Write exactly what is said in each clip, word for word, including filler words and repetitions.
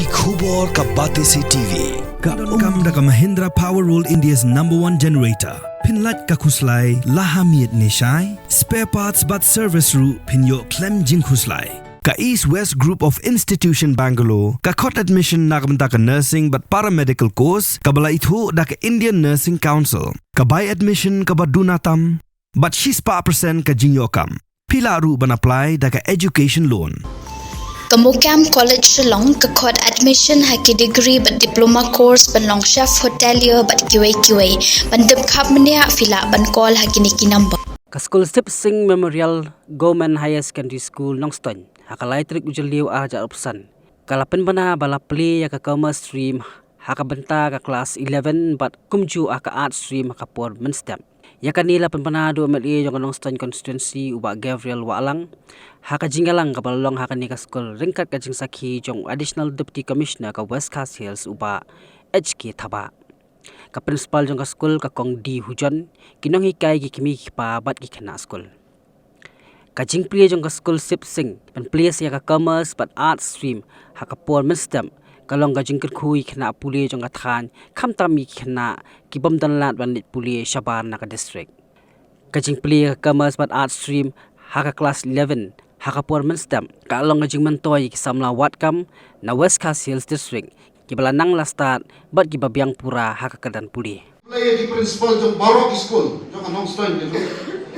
Ki khubor ka Batesi T V. Ka donkam da ka Mahindra Power World, India's number one generator. Pynlait ka khuslai la ha miet ne shai. Spare parts bad service ruh phin ïoh khlem jingkhuslai. Ka East West Group of Institution Bangalore ka khot admission na ka bynta ka nursing bad paramedical course kaba la ithuh da ka Indian Nursing Council. Ka bai admission kaba duna tam bad shispah percent ka jingïoh kam. Phi lah ruh ban apply da ka education loan. Ka MOKAM College Shillong ka khot admission ha ki degree bad diploma course ban long chef hotelier bad kiwei kiwei. Ban tip khapbniah phi lah ban call ha kine ki number. Ka skul Sip Singh Memorial Government Higher Secondary School, Nongstoiñ, ha ka lai tarik u Jylliew arhajar arphew san, ka la pynbna ba la plie ïa ka Commerce Stream ha ka bynta ka klas eleven bad kumjuh ha ka Arts Stream ha ka por mynstep. Ïa kane la pynbna da u M L A jong ka Nongstoiñ Constituency, u Bah Gabriel Wahlang, ha ka jingïalang kaba la long ha kane ka skul ryngkat ka jingsakhi jong u Additional Deputy Commissioner ka West Khasi Hills, u Bah H K Thabah, ka Principal jong ka skul, ka Kong D Hujon, ki nonghikai, ki kmie ki kpa bad ki khynnah skul. Ka jingplie jong ka skul Sip Singh ban plie sa ïa ka Commerce bad Arts Stream ha ka por mynstep ka long ka jingkyrkhu ïa ki khynnah pule jong ka thaiñ, khamtam ïa ki khynnah ki bym don lad ban leit pule shabar na ka district. Ka jingplie ïa ka Commerce bad Arts Stream ha ka klas eleven ha ka por mynstep ka long ka jingmyntoi ïa ki samla wad kam na West Khasi Hills District, kiba la nang la stad bad kiba biang pura ha ka kyrdan pule. Khublei ïa ki principal jong baroh ki skul jong ka Nongstoiñ ka jong ngi.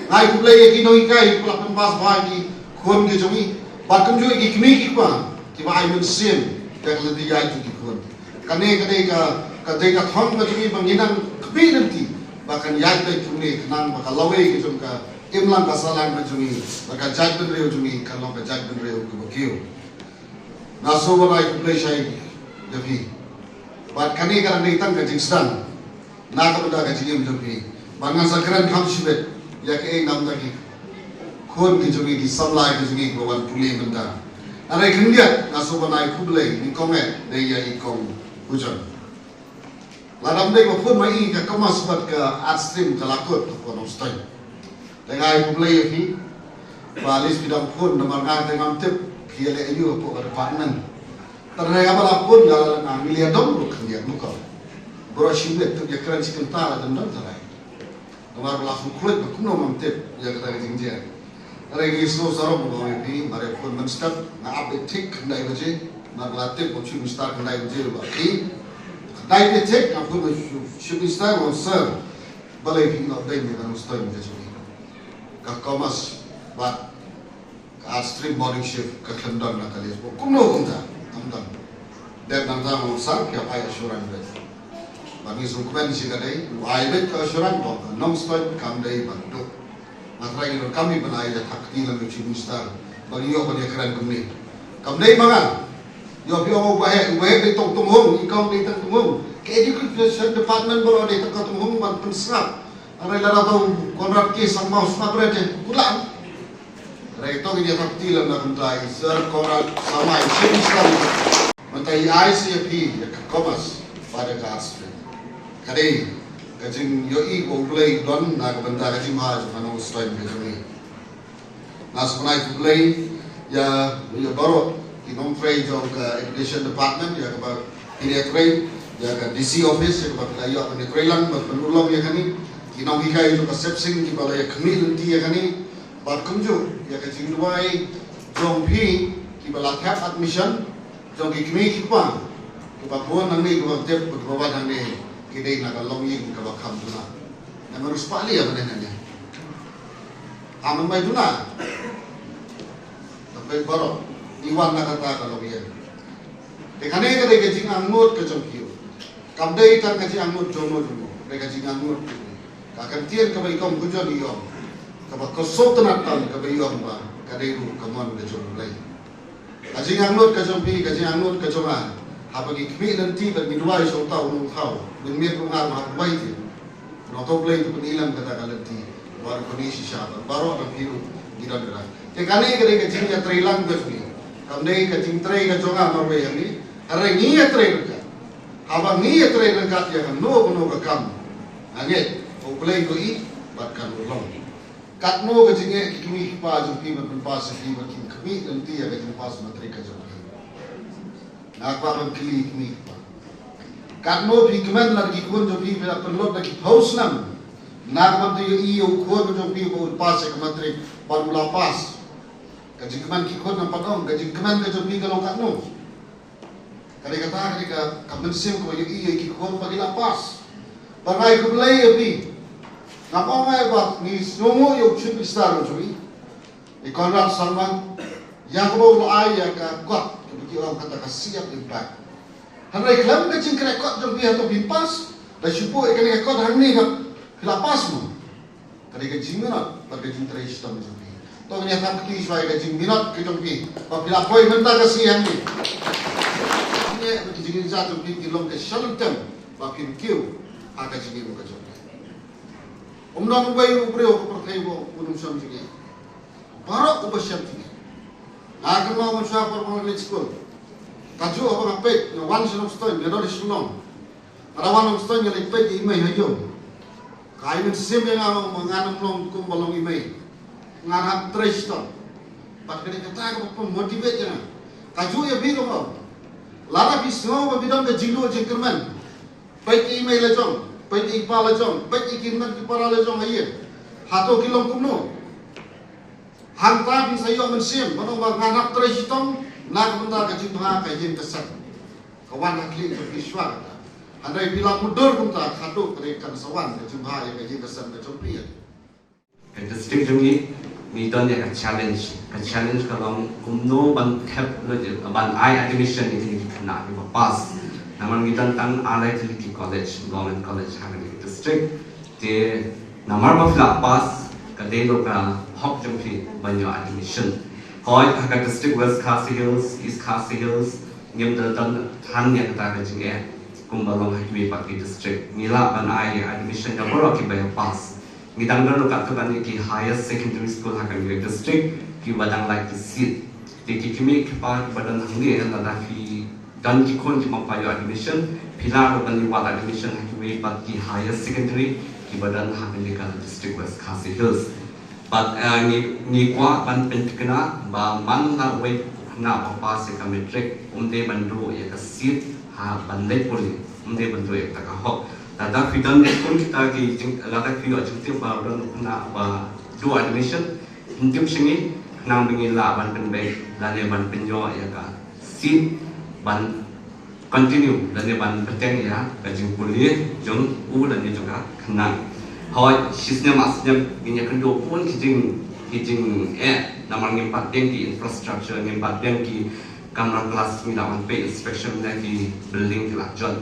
Nga ai khublei ïa ki nonghikai kiba la pynpass bha ïa ki khun ki jong ngi. Bad kumjuh ïa ki kmie ki kpa kiba ai mynsiem ïa ka lynti ïaid jong ki khun. Kane ka dei ka, ka dei ka thong ka jong ngi ba ngin nang khmih lynti ba kan ïaid beit kumne khnang ba ka lawei ka jong ka imlang ka sahlang ka jong ngi, ba ka jaitbynriew jong ngi kan long ka jaitbynriew kaba kiew. Nga sngewbha ban ai khublei shai ïa phi. Bad kane ka dang dei tang ka jingsdang na ka bynta ka jingim jong phi. Bad ngan sa kren kham shibit ïa kaei na ka bynta ki khun ki jong ngi, ki samla ki jong ngi kiba wan pule mynta. Hynrei khyndiat nga sngewbha ban ai khublei nyngkong eh dei ïa i Kong Hujon. Lada ym dei ba pun ma i ka Commerce bad ka Arts Stream ka la kut hapoh Nongstoiñ. Te nga ai khublei ïa phi. Ba at least phi dang pun, namar nga te ngam tip phi ïaleh aïu hapoh ka department. Tang haba la pun nga la, nga ngi la ïadon ruh khyndiat muh ko. Baroh shi miet tip ïakren shi kynta la dang don tharai. Namar ba la sngewkhluit ba kumno ngam tip ïa kata ka jingjia. Hynrei ngi sngewsarong ba ïa phi, mar ïa pun mynstep nga ap beit thik khyndai baje. Namar ba la tip ba u Chief Minister khyndai baje ruh ba phi. Khyndai baje thik nga pun ba u Chief Minister, u Sir. Balei phi ïoh beiñ ïa ka Nongstoiñ ka jong ngi. Ka Commerce bad ka Arts Stream morning shift ka khlem don na ka list. Kumno kumta, ym don. Dep nangta ma u Sir, phi hap ai assurance beit. Ba ngi sngewkmen shi ka dei, u ai beit ka assurance ba ka Nongstoiñ kam dei ban duh. Nga trai ngi donkam ban ai ïa ka kti lang ïa u Chief Minister ba ngi ïoh ban ïakren kumne. Kam dei ma nga. Ïoh phi ong u Bah Heh, u Bah Heh dei tang Tunghung, i Kong dei tang Tunghung. Ka Education Department baroh dei tang ka Tunghung ban pynsngap. Hynrei lada ba u Conrad K Sangma u sngap re te, kulang. Hynrei to ngin ïa thap kti lem na ka bynta i Sir Conrad Sangma, i Chief Minister. Mynta i ai sa ïa phi ïa ka Commerce bad ïa ka Arts Stream. Ka dei ka jingïohi ba U Blei u don na ka bynta ka jingbha jong ka Nongstoiñ ka jong ngi. Nga sngewbha ban ai khublei ïa, ïa baroh ki nongtrei jong ka Education Department, ïa kaba phi la ïatrei, ïa ka D C office, ïa kaba phi la ïoh ban ïatrei lang ban pynurlong ïa kane, ki nonghikai jong ka Sip Singh kiba la ïakhmih lynti ïa kane, bad kumjuh ïa ka jingduwai jong phi kiba la thep admission jong ki kmie ki kpa kiba bun nangne, kiba tip ba kiba wan nangne ki dei na ka longïing kaba kham duna. Namar u spah lei ïa ba dei nangne. Am, ym bai duna. Tang bai baroh i wan na kata ka longïing. Te kane ka dei ka jingangnud ka jong phi. Kam dei tang ka jingangnud jong no jong no, dei ka jingangnud jong phi. Ka kyntien kaba i Kong Hujon i ong, kaba ka sngewtynnat tam kaba i ong ba ka dei ruh ka mon ka jong U Blei. Ka jingangnud ka jong phi, ka jingangnud ka jong nga. Haba ngi khmih lynti bad ngi duwai sha uta u Nongthaw, mynmiet ruh nga ruh nga duwai te. Nongthaw Blei to pyni lem kata ka lynti. Baroh pynïaid shisha, baroh na phi ruh ngi don kata. Te kane ka dei ka jingïatreilang ka jong ngi. Kam dei ka jingtrei ka jong nga marwei hangne. Hynrei ngi ïatrei ryngkat. Haba ngi ïatrei ryngkat ïa kano kano ka kam, nga ngeit U Blei u ïohi bad kan urlong. Katno ka jingeh ki kmie ki kpa jong phi ban pynpass ïa phi ban kin khmih lynti ïa ka jingpass matric ka jong phi. Nga kwah ban kylli ïa kmie kpa. Katno phi kmen lada ki khun jong phi phi la pynlut da ki phew snem. Na ka bynta ïohi ïa u khun jong phi ba un pass ïa ka matric bad u la pass. Ka jingkmen ki khun namar pat ong ka jingkmen ka jong phi ka long katno. Ka dei kata ka dei ka, ka mynsiem kaba ïohi ïa ki khun ba ki la pass. Ba nga ai khublei ïa phi. Ngam ong ai ba ngi sngewnguh ïa u Chief Minister jong ngi. I Conrad Sangma, ïa kaba u la ai ïa ka kot, kaba ki ong kata ka Siap Impact. Hynrei khlem ka jingkren kot jong phi hato phi pass, da shu buh ïa kane ka kot hangne ka phi la pass mo. Ka dei ka jingminot, bad ka jingtrei shitom jong phi. To ngin ïa thap kti shuwa ïa ka jingminot ka jong phi, ba phi la poi mynta ka sngi hangne. Hangne, bad ka jingïaid jong phi ki long ka shalynter, ba phin kiew, ha ka jingim ka jong phi. Um don uwei u briew ka pyrthei ba un ym shon jingeh. Baroh uba shem jingeh. Nga kynmaw mynshuwa por ba nga leit skul. Kajuh haba nga peit, nga wan sha Nongstoiñ, nga don ha Shillong. Nga da wan Nongstoiñ nga leit peit ïa i mei ha ïew. Ka ai mynsiem ïa nga ba ngan ym long kumba long i mei. Ngan hap trei shitom. Bad ka dei kata kaba pynmotivate ïa nga. Kajuh ïa phi ruh. Lada phi sngew ba phi don ka jingduh jingkyrmen. Peit ïa i mei la jong, peit ïa i pa la jong, peit ïa ki met ki para la jong ha ïing. Hato ki long kumno? Hangta phin sa ïoh mynsiem, ban ong ba ngan hap trei shitom, na ka bynta ka jingbha ka ïing ka sem. Ka wan ha khlieh jong phi shuwa kata. Hynrei phi la mutdur kumta, haduh ka dei kan sa wan ka jingbha ïa ka ïing ka sem ka jong phi. Ka district jong ngi, ngi don ïa ka challenge. Ka challenge ka long kumno ban thep, ban ai admission ïa kine ki khynnah kiba pass. Namar ngi don tang ar lai tylli ki college, government college ha kane ka district. Te namar ba phi la pass, ka dei ruh ka hok jong phi ban ïoh admission. Hooid, ha ka district West Khasi Hills, East Khasi Hills, ngim da don than ïa kata ka jingeh kumba long ha kiwei pat ki district. Ngi lah ban ai admission ïa baroh kiba ïa pass. Ngi dang don ruh katto katne ki higher secondary school ha kane ka district kiba dang lack ki seat. Te ki kmie ki kpa kiba don hangne, lada phi don ki khun kiba ym pat ïoh admission, phi lah ruh ban ïoh admission ha kiwei pat ki higher secondary kiba don ha kane ka district West Khasi Hills. Bad, eh, ngi, ngi kwah ban pynthikna ba man la uwei u khynnah ba pass ïa ka matric, um dei ban duh ïa ka seat ha ban leit pule, um dei ban duh ïa kata ka hok. Lada phi don, phi don kita ki jing, lada phi ïoh jingtip ba don u khynnah ba duh admission, phin tip sha ngi, khnang ba ngin lah ban pynbeit lane ban pynïoh ïa ka seat ban continue lane ban bteng ïa ka jingpule jong u lane jong ka khynnah. Hooid, shisnem arsnem ngin ïakynduh bun ki jing, ki jingeh, namar ngim pat biang ki infrastructure, ngim pat biang ki kamra class, ngi lah ban peit inspection ne ki building ki la jot.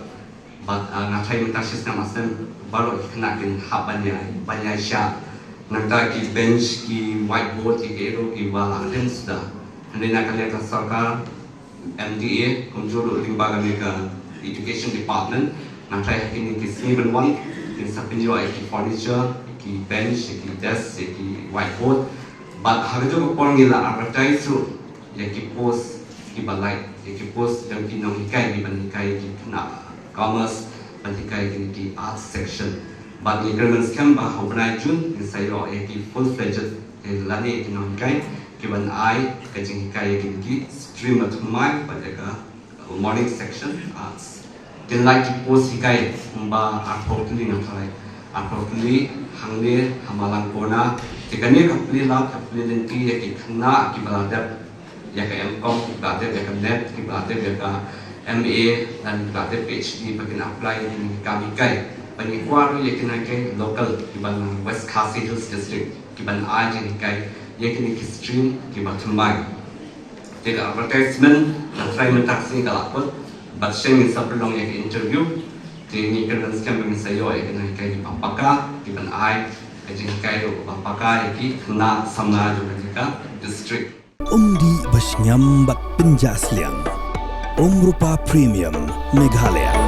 Bad, ah, nga tharai mynta shisnem arsnem baroh ki khynnah kin hap ban ïa, ban ïaishah. Nangta ki bench, ki whiteboard, ki kiew ruh kiba la rim suda. Hynrei na ka liang ka sorkar, M D A, kumjuh ruh lyngba kane ka Education Department, nga tharai ha kine ki sngi ban wan kin sa pynïoh ïa ki furniture, ïa ki bench, ïa ki desk, ïa ki whiteboard. Bad ha kajuh ka por ngi la advertise ruh ïa ki post kiba lait, ïa ki post jong ki nonghikai kiban hikai ïa ki khynnah commerce, ban hikai ïa ki arts section. Bad ngi kyrmen skhem ba ha u bnai June ngin sa ïoh ïa ki full fledged, eh, lane ïa ki nonghikai kiban ai ka jinghikai ïa kine ki stream bathymmai bad ïa ka morning section arts. Kin lait ki post hikai kumba arphew tylli, nga tharai arphew tylli hangne ha Malangkona. Te kane ka plie lad, ka plie lynti ïa ki khynnah kiba la dep ïa ka M Com, kiba la dep ïa ka NET, kiba la dep ïa ka M A, lane kiba la dep P H D, ba kin apply ïa kine ki kam hikai. Ba ngi kwah ruh ïa ki nonghikai local kiba na West Khasi Hills District kiban ai jinghikai ïa kine ki stream kiba thymmai. Te ka advertisement nga tharai mynta ka sngi ka la kut, bad shen ngin sa pynlong ïa ka interview. Te ngi kyrmen skhem ba ngin sa ïoh ïa ki nonghikai kiba paka, kiban ai ka jinghikai ruh kaba paka ïa ki khynnah samla jong ka jaka district. Umdih ba shngiam bad pynjah sliang. Umrupa Premium Meghalaya.